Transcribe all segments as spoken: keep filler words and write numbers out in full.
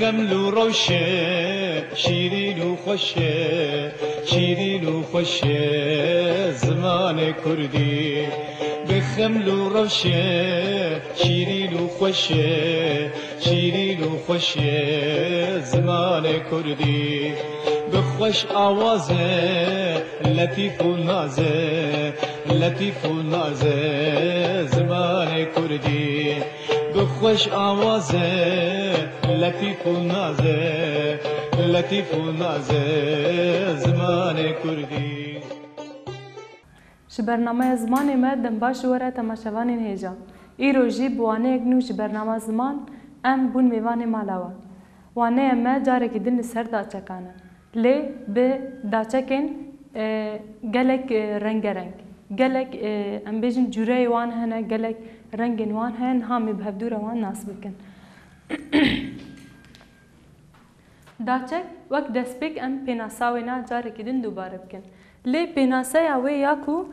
Xeml û rewşe, şîrîn û xweş e, şîrîn û xweş e zimanê kurdî. Bi xeml û rewşe, şîrîn û xweş e, şîrîn û xweş e zimanê kurdî. Bi xweş awaz e, letîf û naz e, letîf û naz e zimanê kurdî. Bi xweş awaz e, letîf û naz e, letîf û naz e zimanê kurdî. Ji bernameya Zimanê Me dem baş ji we re temaşevanên hêja. Îro jî bi waneyek nû ji bernama Ziman em bûn mêvanê mala we. Waneya me carekî din li ser daçekan e. Lê bi daçekên, e, gelek, e, rengereng, gelek, e, em bêjin cûreyê wan hene, gelek rengên wan hene, niha em ê bi hevdû re wan nas bikin. Daçek wek destpêk em pênasa wê na carekî din dubare bikin. Lê pênaseya wê ya ku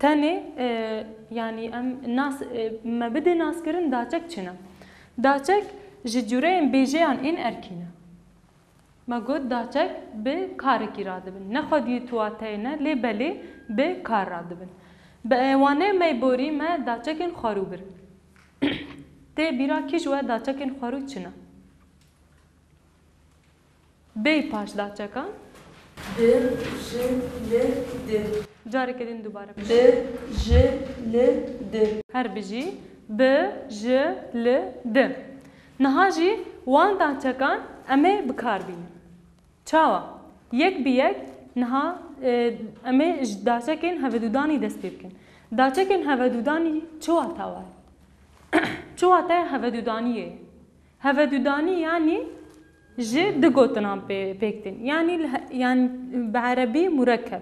tenê, e, yanî em nas, e, me bidê naskirin daçek çi ne? Daçek ji cûreyên bêjeyan ên erkî ne. Me got daçek bi karekî radibin. Ne xwediyê tu wateyê ne, lê belê bi kar radibin. Bi, e, wanê me borî me daçekên xwerû bir. Tê bîra kî ji we daçekên xwerû çi ne? Bêy paş daçekan. Bi, ji, li, di. Careke din dubare. Bi, ji, li, di. Her bijî. Bi, ji, li, di. Niha jî wan daçekan em ê bi kar bînin. Çawa? Yek bi yek niha, e, em ê ji daçekên hevedûdanî dest pê bikin. Daçekên hevedûdanî çi wata we? Çi wataya hevedûdaniyê? Hevedûdanî yanî ji du gotinan pê-, pêk tên. Yanî li he-, yanî bi erebî murekkeb.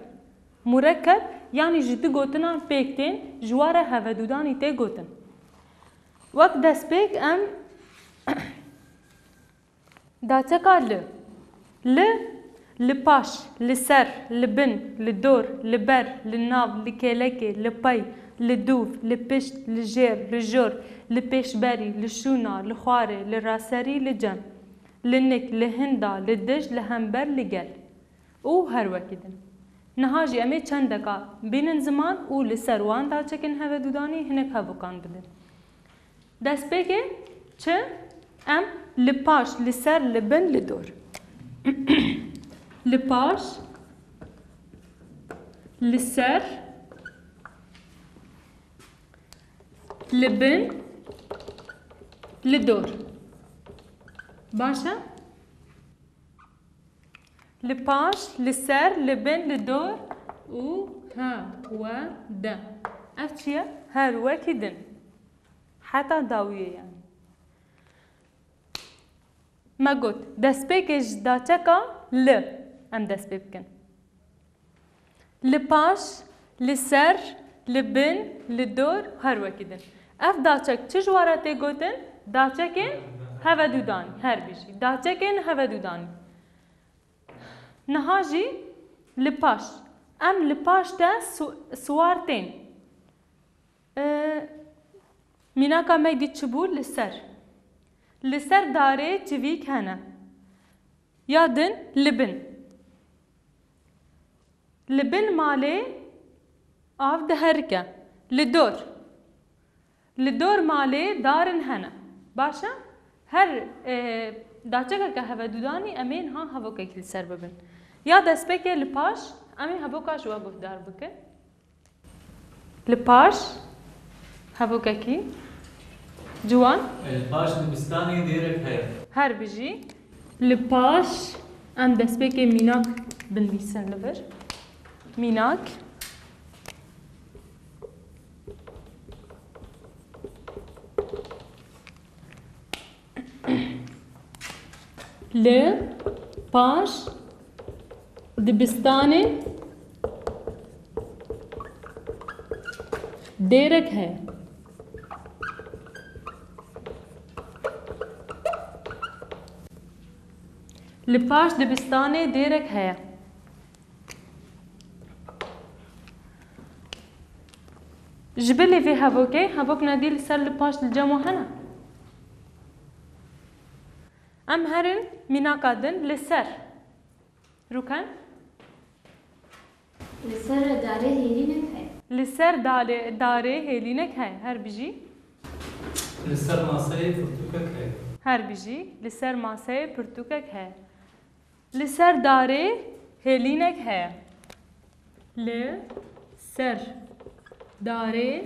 Murekkeb yanî ji du gotinan pêk tên, ji wa re hevedûdanî tê gotin. Wek destpêk em daçeka li, li, li paş, li ser, li bin, li dor, li ber, li nav, li kêlekê, li pey, li dûv, li pişt, li jêr, li jor, li pêşberî, li şûna, li xwarê, li raserî, li cem, li nik, li hinda, li dij, li hember, li gel û her wekî din. Niha jî em ê çendeka bînin ziman û li ser wan daçekên hevedûdanî hinek hevokan bidin. Destpêkê çi? Em li paş, li ser, li bin, li dor. Li paş, li ser, li bin, li dor. Baş e? Li paş, li ser, li bin, li dor û he, we, de. Ev çi ye? Her wekî din. Heta dawiyê yani. Me got, destpêkê ji daçeka li em dest pê bikin. Li paş, li ser, li bin, li dor, her wekî din. Ev daçek çi ji we re tê gotin? Daçekên hevedûdanî, her bijî. Daçekên hevedûdanî. Niha jî li paş. Em li paş de su-, siwar tên. E, mînaka me dî çi bû? Li ser. Li ser darê çivîk hene. Ya din li bin. Li bin malê av diherike. Li dor. Li dor malê darin hene. Baş e? Her, e, daçekeke hevedûdanî em ê niha hevokekî li ser bibin. Ya destpêkê li paş, em ê hevoka ji we guhdar bikin. Li paş, hevokekî ciwan. Li paş dibistanê dêrek heye. Her bijî. Li paş, em destpêkê mînak binivîsin li vir. Mînak. Li paş dibistanê dêrek heye. Li paş dibistanê dêrek heye. Ji bilî vê hevokê, hevok nedî li ser li paş li cem we hene? Em herin mînaka din li ser. Rûken. Li ser darê hêlînek heye. Li ser darê, darê hêlînek heye. Her bijî. Li ser maseyê pirtûkek heye. Her bijî. Li ser maseyê pirtûkek heye. Li ser darê hêlînek heye. Li ser darê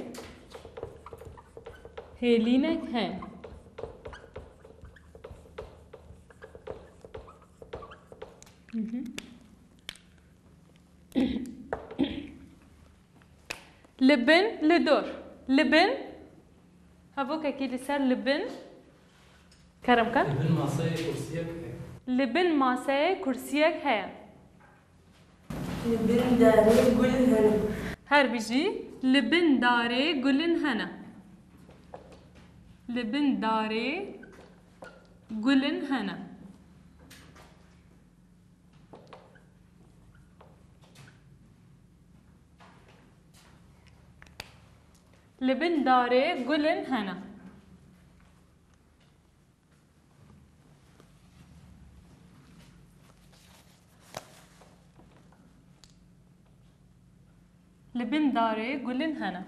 hêlînek heye. Mhm. Li bin, li dor. Li bin. Hevokekî li ser li bin. Kerem ke. Li bin maseyê kursiyek heye. Li bin maseyê kursiyek heye. Li bin darê gulin hene. Her bijî, li bin darê gulin hene. Li bin darê gulin hene. Li bin darê gulin hene. Li bin darê gulin hene.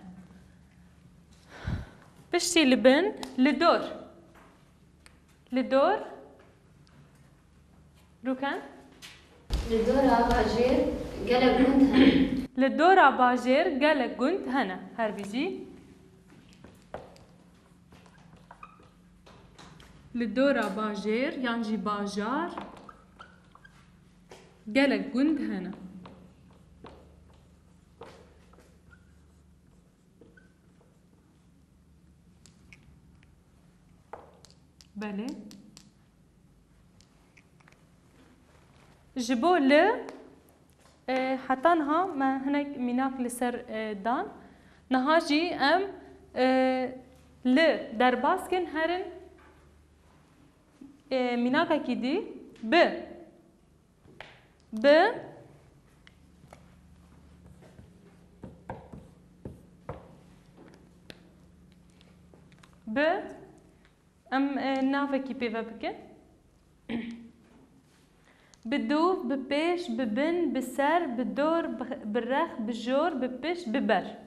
Piştî li bin, li dor. Li dor. Rûken. Li dora bajêr gelek gund hene. Li dora bajêr gelek gund hene. Her bijî. Li dora bajêr yan jî bajar gelek gund hene. Belê. Ji bo li, e, heta niha me hinek mînak li ser, e, dan. Niha jî em, e, li derbas kin herin, e, mînakekî dî bi. Bi, bi, em, e, navekî pê ve bikin. Bi dûv, bi pêş, bi bin, bi ser, bi dor, bi, bi rex, bi jor, bi pişt, bi ber.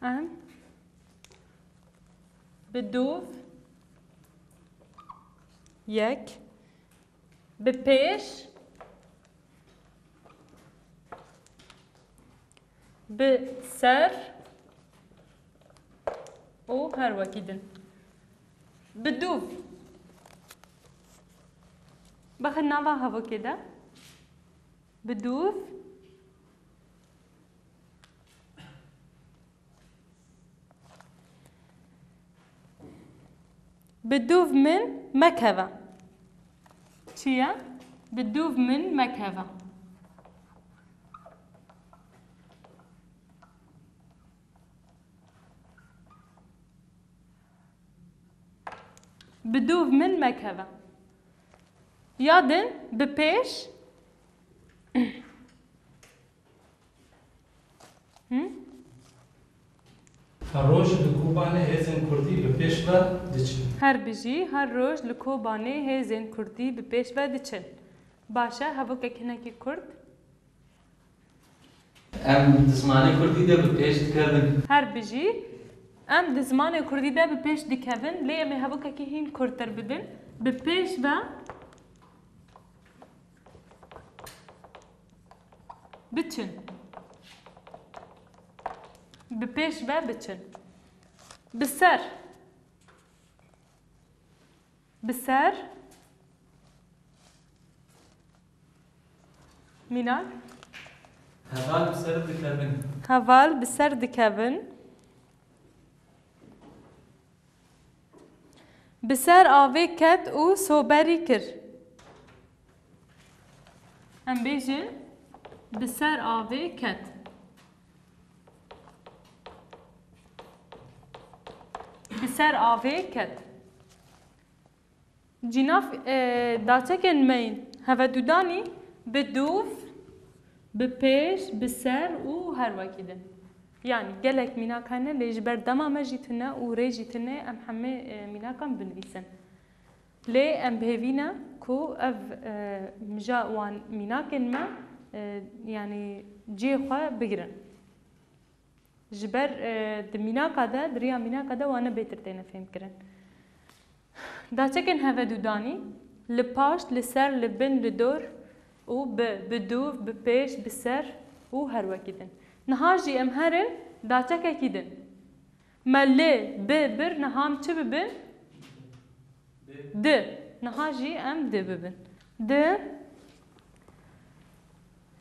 Em bi dûv yek, bi pêş, bi ser û her wekî din. Bi dûv. Bixin nava hevokê de. Bi dûv. Bi dûv min mekeve. Çi ye? Bi dûv min mekeve. Bi dûv min mekeve. Ya din bi pêş. Hı? Her roj li Kobanê hêzên kurdî bi pêş ve diçin. Her bijî, her roj li Kobanê hêzên kurdî bi pêş ve diçin. Baş e, hevokek hinekî kurt. Em di zimanê kurdî de bi pêş dikevin. Her bijî. Em di zimanê kurdî de bi pêş dikevin, lê em ê hevokekî hîn kurtir bidin. Bi pêş ve biçin. Bi pêş ve biçin. Bi ser. Bi ser. Mînak. Heval bi ser dikevin. Heval bi ser dikevin. Bi ser avê ket û soberî kir. Em bêjin, bi ser avê ket. Bi ser avê ket. Cînav, e, daçekên me yên hevedûdanî bi dûv, bi pêş, bi ser û her wekî din. Yanî gelek mînak hene, lê ji ber dema me jî tune û rê jî tune, em hemê, e, mînakan binivîsin. Lê em bi hêvî ne ku ev, e, mija wan mînakên me, e, yanî cihê xwe bigirin. Ji ber, e, di mînaka de, di riya mînaka de wane bêtir têne fêmkirin. Daçekên hevedûdanî li paşt, li ser, li bin, li dor û bi, bi dûv, bi pêş, bi ser û her wekî din. Niha jî em herin daçekekî din. Me li, bi, bir, niha em çi bibin? Di. Niha jî em di bibin. Di.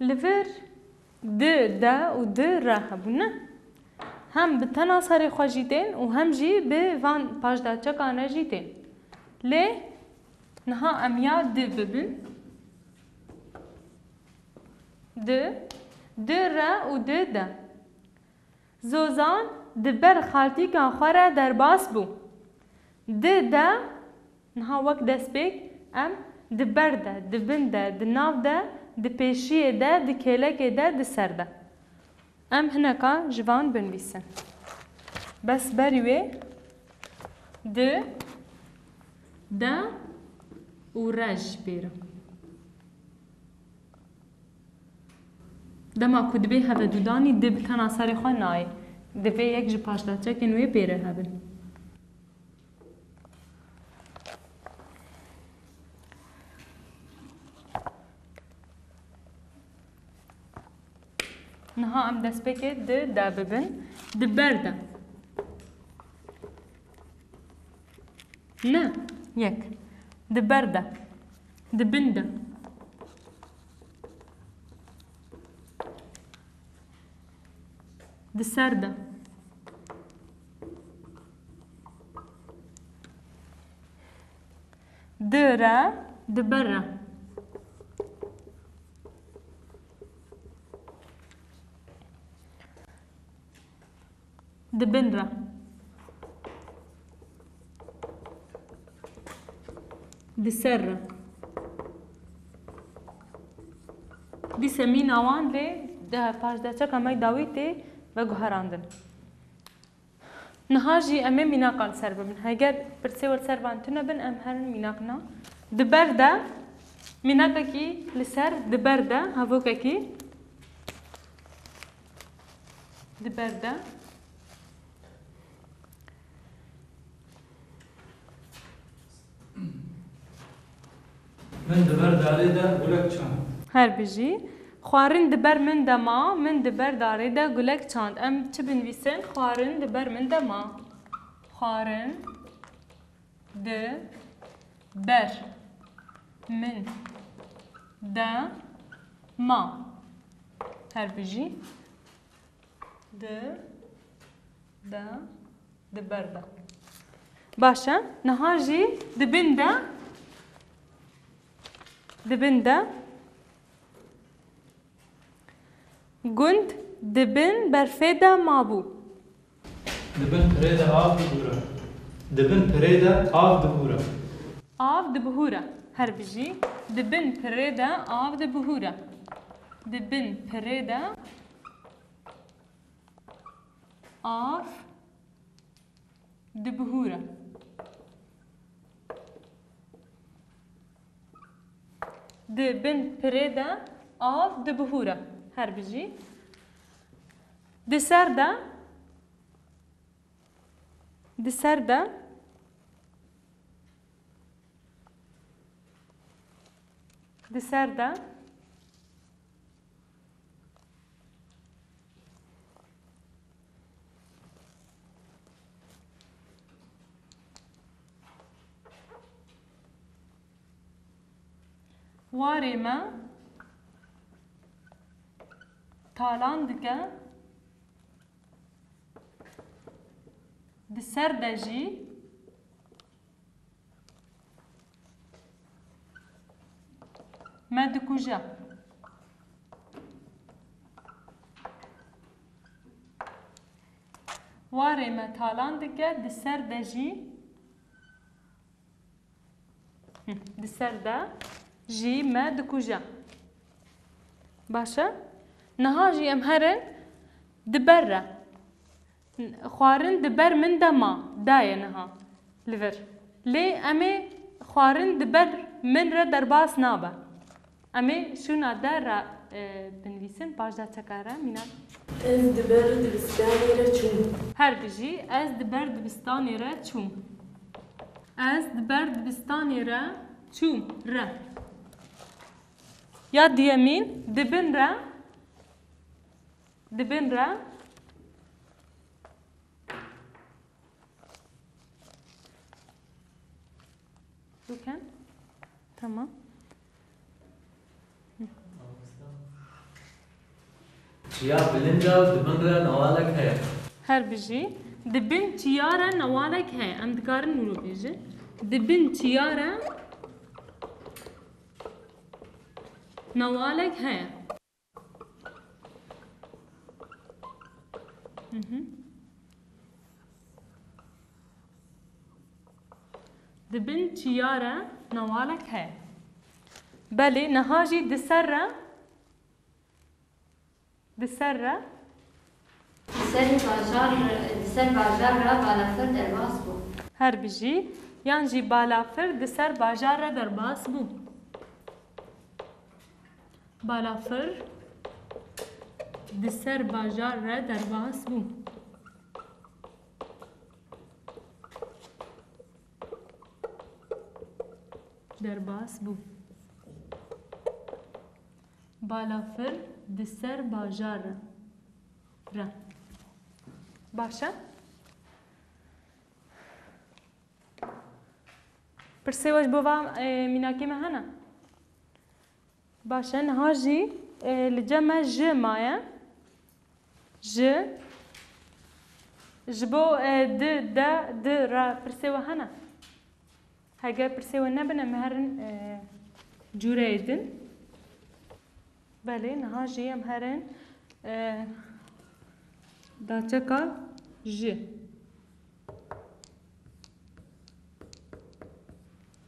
Li vir di, de û di re hebûne. Hem bi tena serê xwe jî tên û hem jî bi van paşdaçekan re jî tên. Lê niha em ya di bibin. Di, di re û di de. Zozan di ber xaltîka xwe re derbas bû. Di de, niha wek destpêk, em di ber de, di bin de, di nav de, di pêşiyê de, di kêlekê de, di ser de. Em hineka ji van binivîsin. Bes berî wê di, de û re jî pêre. Dema ku dibê hevedûdanî di bi tena serê xwe nayê. Divê yek ji paşdaçekên wê pêre hebin. Niha em destpêkê di de bibin. Di ber de. Ne. Yek. Di ber de. Di bin de. Di ser de. Di re, di ber re. Di bin re. Di ser re. Dîse mîna wan lê di paşdaçeka me dawî tê veguherandin. Niha jî em ê mînakan li ser bibin. Heger pirsê we li ser van tune bin, em herin mînakna. Di ber de mînakekî li ser, di ber de, hevokekî di ber de. Min di ber darê de gulek çand. Her bijî. Xwarin di ber min de ma, min di ber darê de gulek çand. Em çi binivîsin? Xwarin di ber min de ma. Xwarin di ber min de ma. Her bijî. Di, de, di ber de. Baş e. Niha jî di bin de, di bin de. Gund di bin berfê de mabû. Di bin pirê de av dibûre. Di bin pirê de av dibûre. Av dibihûre. Her bijî. Di bin pirê de av dibihûre. Di bin pirê de av dibihûre. Di bin pirê de av dibihûre. Her bijî. Di ser de, di ser de, di ser de. Warê me talan dike, di ser de jî me dikuje. Warê me talan dike, di ser de jî, Hı, di ser de jî me dikuje. Baş e? Niha jî em herin di ber re. Xwarin di ber min de ma, de ye niha li vir. Lê em ê xwarin di ber min re derbas nabe. Em ê şûna de re, e, binivîsin, paş de çeka re, mîna. Ez di ber dibistanê re çûm. Her bijî, ez di ber dibistanê re çûm. Ez di ber dibistanê re çûm. Re. Ya diyemîn, di bin re. Di bin re. Bikin. Tamam. Çiya bilind e û di bin re newalek heye. Her bijî. Di bin çiya re newalek heye. Em dikarin wilo bêjin. Di bin çiya re newalek heye. Hı hı. Di bin çiya re newalek heye. Belê, niha jî di ser re, di ser re. Di ser bajar, di ser bajar re balafir derbas bû. Her bijî, yan jî balafir di ser bajar re derbas bû. Balafir di ser bajar re derbas bû. Derbas bû. Balafir di ser bajar re. Re. Baş e? Pirsê we ji bo va, e, mînakê me hene? Baş e, niha jî, e, li cem me ji maye. Ji, ji bo, e, di, de, di, re pirsê we hene? Heger pirsê we nebin, em herin, e, cûreyê din. Belê, niha jî em herin, e, daçeka ji.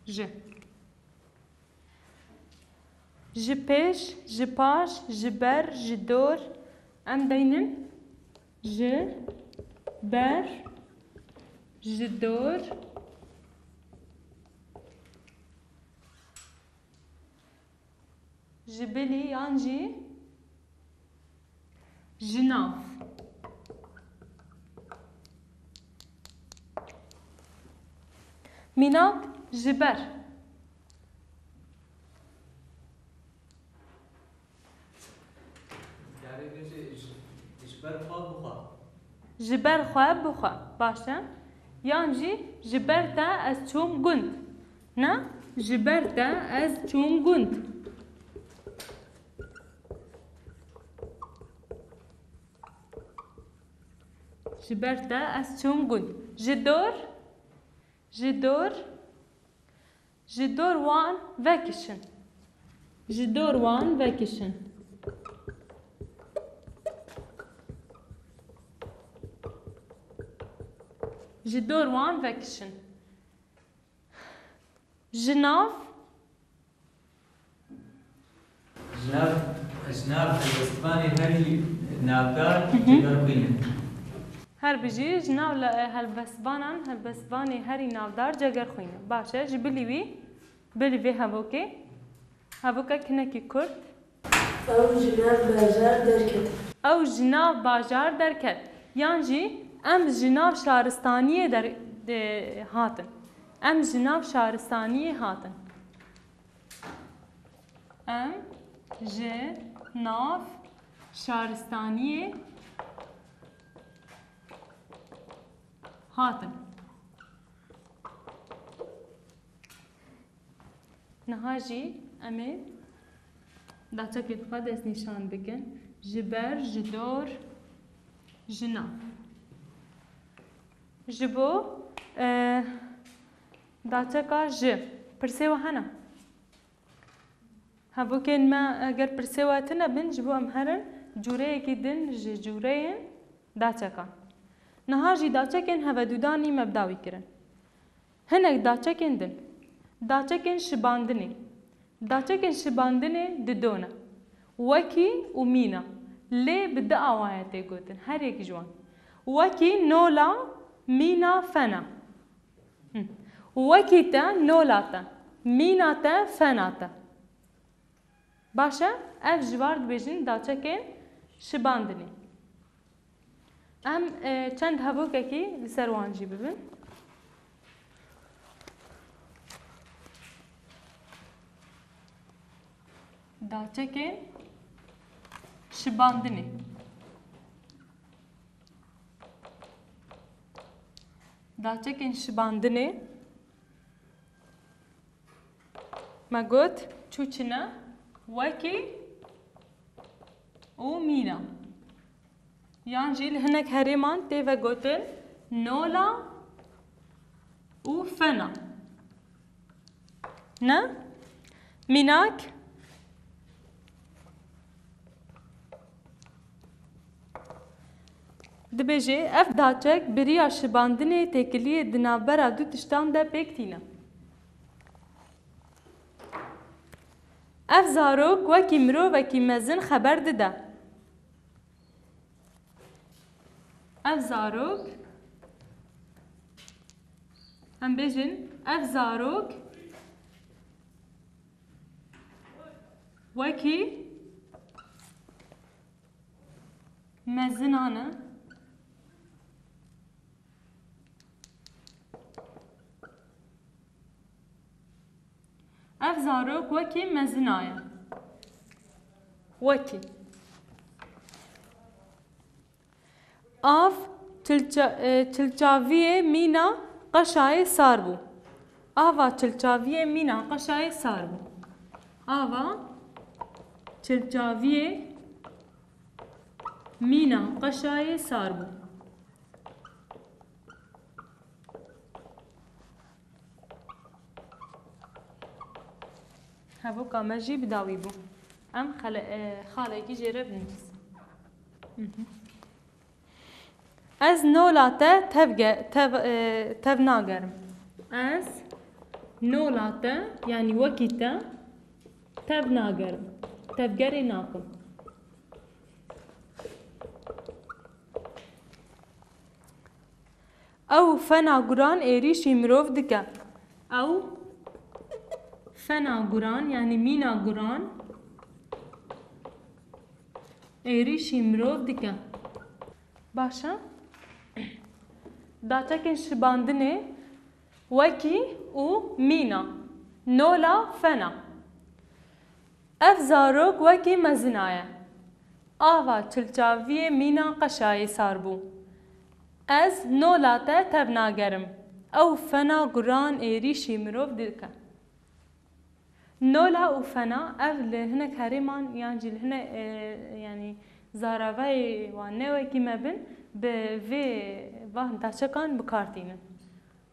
Ji. Ji pêş, ji paş, ji ber, ji dor. Em deynin. Ji ber, ji dor. Ji bilî yan jî ji nav. Mînak, ji ber. Yarê bêje ji, ji ber xwe bixwe. Ji ber xwe bixwe. Baş e. Yan jî ji ber te ez çûm gund. Ne? Ji ber te ez çûm gund. Ji ber te ez çûm gund. Ji dor, ji dor, ji dor wan vekişin. Ji dor wan vekişin. Ji dor wan vekişin. Ji nav. Ji nav, ji nav helbestvanê herî navdar Hı hı. Cegerxwîn e. Her bijî, ji nav le-, helbestvanan, helbestvanê herî navdar Cegerxwîn e. Baş e, ji bilî wî, bilî vê hevokê. Hevokek hinekî kurt. Ew ji nav bajar derket. Ew ji nav bajar derket. Yan jî em ji nav şaristaniyê der-, de-, hatin. Em ji nav şaristaniyê hatin. Em ji nav şaristaniyê hatin. Niha jî em ê daçekên xwe destnîşan bikin. Ji ber, ji dor, ji nav. Ji bo, e, daçeka ji. Pirsê we hene? Hevokên me eger pirsê we tune bin, ji bo em herin cûreyekî din ji cûreyên daçekan. Niha jî daçekên hevedûdanî me bi dawî kirin. Hinek daçekên din. Daçekên şibandinê. Daçekên şibandinê di do ne. Wekî û mîna. Lê bi du awayê tê gotin. Her yek ji wan. Wekî nola mîna fena. Hı. Wekî te nola te, mîna te fena te. Baş e, ev ji war dibêjin daçekên şibandinê. Em, e, çend hevokekî li ser wan jî bibin. Daçekên şibandinê. Daçekên şibandinê me got çû çi ne? Wekî û mîna. Yan jî li hinek herêman tê vegotin nola û fena. Ne? Mînak dibêje, ev daçek bi riya şibandinê têkiliyê di navbera du tiştan de pêk tîne. Ev zarok wekî mirovekî mezin xeber dide. Ev zarok, em bêjin, ev zarok wekî mezinan e. Ev zarok wekî mezina ye. Wekî. Av çilça-, e, çilçaviyê mîna qeşayê sar bû. Ava çilçaviyê mîna qeşayê sar bû. Ava çilçaviyê mîna qeşayê sar bû. Hevoka me jî bi dawî bû. Em xele-, e, xalekî jê re binivîsin. Mhm. Ez nola te tev ge-, tev, e, tev nagerim. Ez nola te, yanî wekî te, tev nagerim. Tevgerê nakim. Ew fena guran êrîşî mirov dike. Ew fena guran, yanî mîna guran êrîşî mirov dike. Baş e. Daçekên şibandinê wekî û mîna. Nola fena. Ev zarok wekî mezina ye. Ava çilçaviyê mîna qeşayê sar bû. Ez nola te tev nagerim. Ew fena guran êrîşî mirov dike. Nola û fena, ev li hinek herêman yan jî li hinek, e, yanî zaravayê wan ne wekî me bin, bi vê van daçekan bi kar tînin.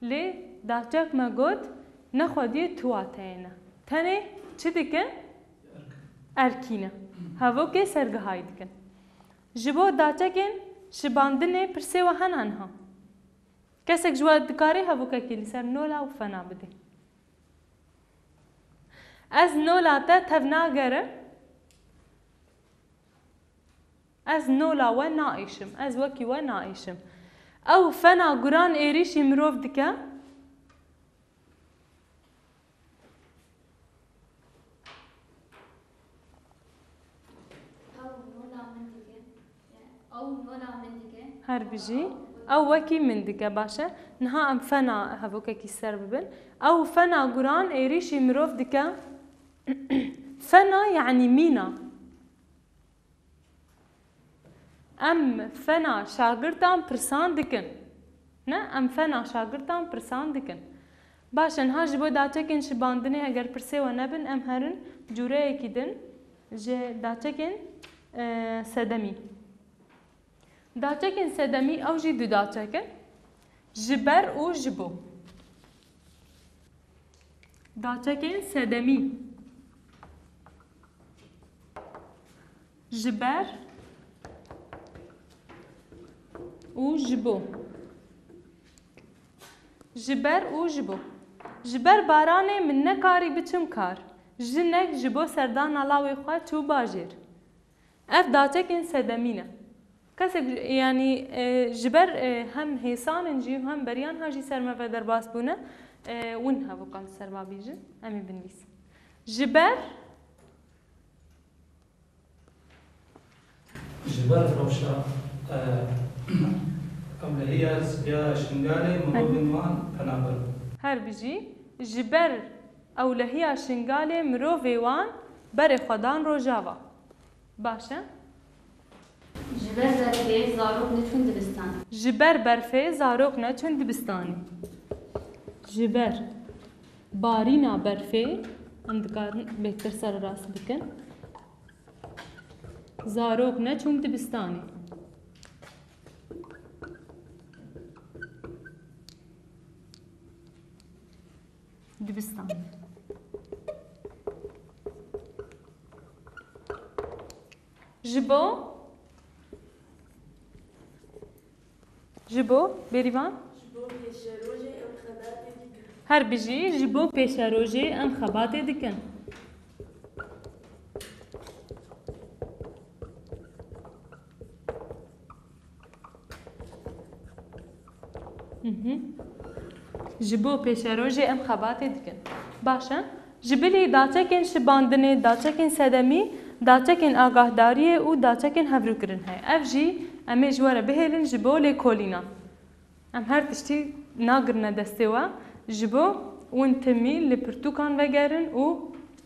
Lê daçek me got, ne xwediyê tu wateyê ne. Tenê çi dikin? Erkî ne. Hevokê sergihayî dikin. Ji bo daçekên şibandinê pirsê we hene niha? Kesek ji we dikarê hevokekî li ser nola û fena bidê? Ez nola te tev nagerim. Ez nola we naêşim, ez wekî we naêşim. Ew fena guran êrîşî mirov dike. Ew nola min dike. Ew nola min dike. Her bijî. Ew wekî min dike, baş e. Niha em fena hevokekî ser bibin. Ew fena guran êrîşî mirov dike. Fena yanî mîna. Em fena şagirtan pirsan dikin. Ne, em fena şagirtan pirsan dikin. Baş e, niha ji bo daçekên şibandinê eger pirsê we nebin, em herin cûreyekî din ji daçekên, e, sedemî. Daçekên sedemî ew jî du daçek in. Ji ber û ji bo. Daçekên sedemî. Ji ber û ji bo. Ji ber û ji bo. Ji ber baranê min nekarî biçim kar. Jinek ji bo serdana lawê xwe çû bajêr. Ev daçekên sedemî ne. Kesek, yanî, e, ji ber, e, hem hêsan in jî û hem beriyan ha jî ser me ve derbas bûne, e, win hevûkan ser me bêjin, em ê binivîsin. Ji ber Ji ber rewşa, e, ewlehiya ya Şingalê mirovên wan penaber bû. Her bijî, ji ber ewlehiya Şingalê mirovê wan berê xwe dan Rojava. Baş e? Ji ber berfê zarok neçûn dibistanê. Ji ber berfê zarok neçûn dibistanê. Ji ber barîna berfê, em dikarin bêhtir sererast bikin. Zarok neçûn dibistanê. Dibistan. Ji bo, ji bo, Bêrîvan? Ji bo pêşerojê em xebatê dikin. Her bijî, ji bo pêşerojê em xebatê dikin. Mhm. Ji bo pêşerojê em xebatê dikin. Baş e. Ji bilî daçekên şibandinê, daçekên sedemî, daçekên agahdariyê û daçekên hevrûkirin heye. Ev jî em ê ji we re bihêlin ji bo lêkolînan. Em her tiştî nagirine destê we, ji bo win timî li pirtûkan vegerin û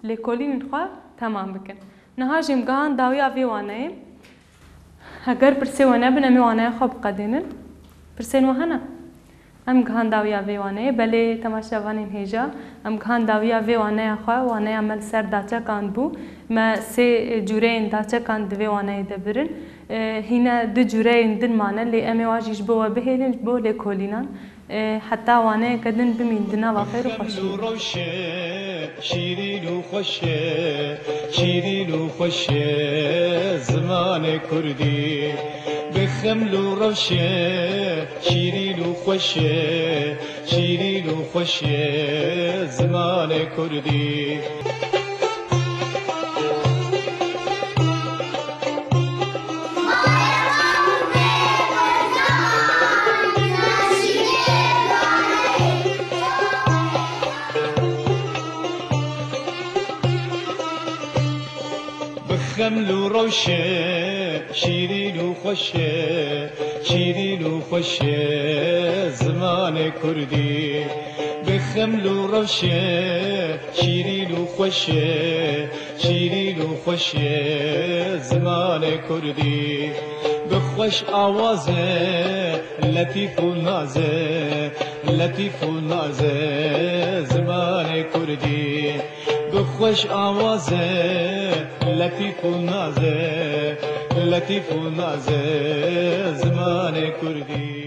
lêkolînên xwe temam bikin. Niha jî em gihan dawiya vê waneyê. Heger pirsê we nebin, em ê waneya xwe biqedînin. Pirsên we hene? Em gihan dawiya vê waneyê. Belê, temaşevanên hêja, em gihan dawiya vê waneya xwe, waneya me li ser daçekan bû. Me sê cûreyên daçekan di vê waneyê de birin. E, hîne du cûreyên din mane, lê em ê wan jî ji bo we bihêlin, ji bo lêkolînan. E, heta waneyeke din bimîn di nava xêr û xweşiyê de. Şîrîn û xweş e, şîrîn û xweş e zimanê kurdî. Bi xeml û rewş e, şîrîn û xweş e, şîrîn û xweş e zimanê kurdî. Bi xeml û rewş e, şîrîn û xweş e, şîrîn û xweş e zimanê kurdî. Bi xeml û rewş e, şîrîn û xweş e, şîrîn û xweş e zimanê kurdî. Bi xweş awaz e, letîf û naz e, letîf û naz e zimanê kurdî. Bi xweş awaz e, letîf û naz e, letîf û naz e zimanê kurdî.